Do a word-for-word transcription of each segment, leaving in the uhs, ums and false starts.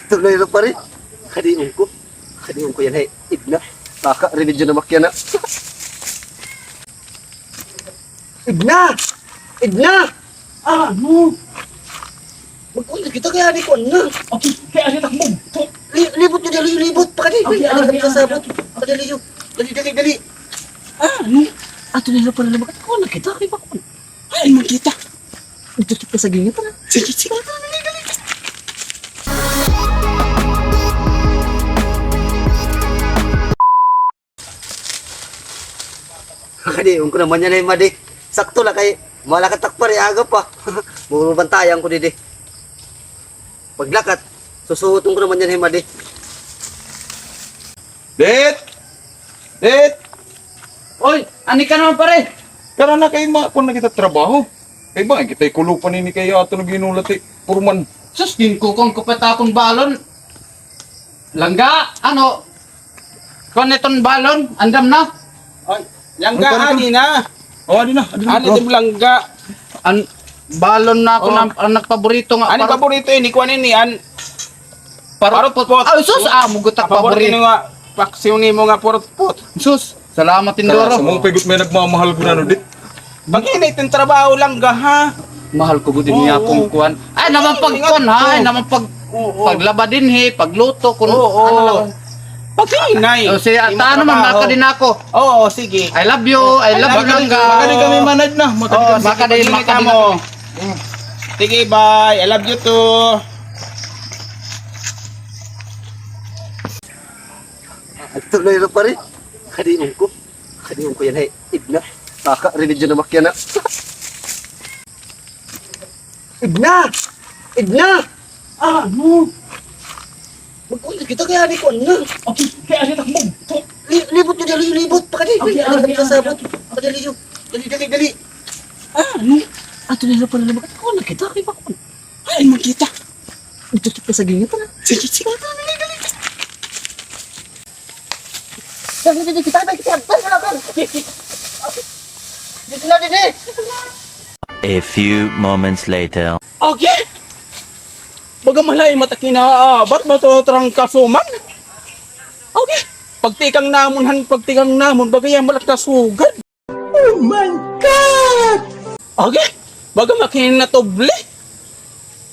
Tuloy na, pare. Kadion ko. Kadion ko yana hi Edna. Baka remedyo na makiana. Edna! Edna! Ah, ano? Magkuan na kita kay adi ko na. Okay, kay adi takbo. Li-, libot niyo dali, libot. Pakadi. Okay, dali, ah, dali, ah, kasabot. Ah, Pakadali niyo. Dali, dali, dali. Ah, ano? Ato na pala na magkuan na kita kay bakit? Ay, magkita. Ito kita sa gingit na. Sige, sige. Kadion ko naman yana hi Madi. Sakto la kay malakat ak pare, aga pa. Mabantayan ko didi. Paglakat, susuoton ko naman yana hi Madi. Dit! Dit! Oy, ani ka naman, pare? Tara na kay ma-, kuan na kita trabaho. Kay ba, kita kulupan ini kay ato na ginulat, eh, purman. Sus, ginkukuan ko pa ta akon balon. Langga, ano? Kuan iton balon, andam na? Ay, langga, ani na. Oh, adi na, adi na. Ani iton langga? An balon na ako na, an nagpaborito nga. Ani paborito ini, kuan ini, an parutpot. Ay, sus, ah, mugot ak paborito. Paborito nga, paksiw nimo nga parutpot. Sus, salamat, Indoro. Sa mga pigot may nagmamahal ko na, no, dit. Pag-init ng trabaho lang ga, ha? Mahal ko gud ini akong kuan. Ay, naman pag kuan, ha? Ay, naman pag paglaba dinhi, pagluto, kun ano lang. Pag-inay. O, sige, ta, ano man, makadi na ako. Oo, sige. I love you, I love you, Langga. Makadi kami manad na. Makadi kami. Makadi, makadi na kami. Sige, bye. I love you too. Tuloy na, pare. Kadion ko. Kadion ko yana hi Edna. Baka remedyo na makiana. Edna! Edna! Ah, ano? Magkuan na kita kay adi ko na. Okay, kay adi takbo. Li-, libot niyo dali, libot. Pakadi. Okay, dali, okay, kasabot. Okay. Pakadali niyo. Dali, dali, dali. Ah, ano? Ato na pala na magkuan na kita kay bakit? Ay, magkita. Ito kita sa gingit na. Sige, sige. Dali, dali, dali. Dali, dali, kita, kita, kita. Dali, dali, dali. Dito na, dito. A few moments later. Okay. Baga malay mata kinaabat, mato trangkaso man. Okay. Pagtikang namon, han, pagtikang namon, baga yan malakasugad. Oh my God! Okay, baga makinatubli.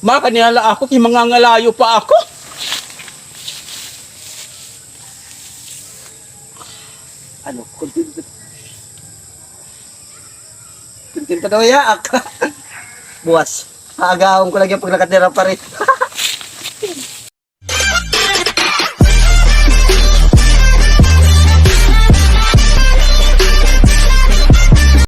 Makanihala ako, kay mangangalayo pa ako. Ano, kontento. Kontento daw ya, ak-, buwas. Aagahon ko lagi an paglakat nira, pare.